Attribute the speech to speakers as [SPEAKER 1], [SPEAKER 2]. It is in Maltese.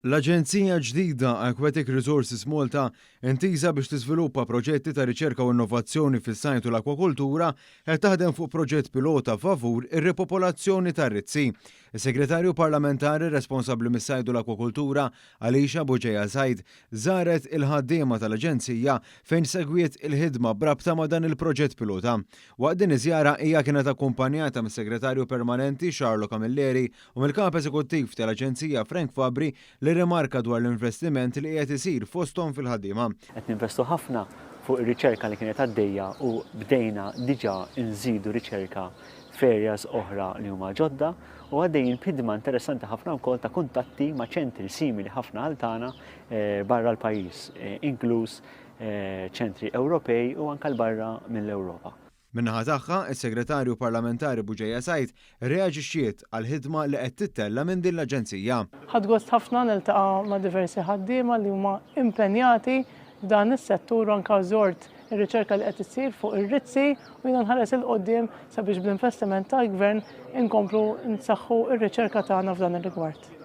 [SPEAKER 1] L-aġenzija ġdida Aquatic Resources Malta, intiża biex tiżviluppa proġetti ta' riċerka u innovazzjoni fis-sajd u l-akwakultura, qed taħdem fuq proġett pilota favur ir-ripopolazzjoni tar-rizzi. Is-Segretarju Parlamentari responsabbli mis-Sajd u l-Akwakultura, Alicia Bugeja Said, żaret il-ħaddiema tal-aġenzija fejn segwiet il-ħidma b'rabta ma' dan il-proġett pilota. Waqt din iż-żjara hija kienet akkumpanjata mis-Segretarju Permanenti Charlo Camilleri u mill-Kap Eżekuttiv tal-Aġenzija Frank Fabri li rrimarka dwar l-investiment li qiegħed isir fosthom fil-ħaddiema.
[SPEAKER 2] Qed ninvestu ħafna fuq ir-riċerka li kienet għaddejja u bdejna diġà nżidu riċerka f'areas oħra li huma ġodda u għaddejjin b'ħidma interessanti ħafna wkoll ta' kuntatti ma' ċentri simili ħafna għal tagħna barra l-pajjiż, inkluż ċentri Ewropej u anke 'l barra mill-Ewropa.
[SPEAKER 1] Min-naħa tagħha, is-Segretarju Parlamentari Bugeja Said irreaġixxiet għall-ħidma li qed tittella' minn din l-aġenzija.
[SPEAKER 3] Ħadt gost ħafna niltaqa' ma' diversi ħaddiema li huma impenjati f'dan is-settur u anke żort ir-riċerka li qed issir fuq ir-rizzi u jiena nħares 'il quddiem sabiex bl-investiment tal-Gvern inkomplu nsaħħu r-riċerka tagħna f'dan ir-rigward.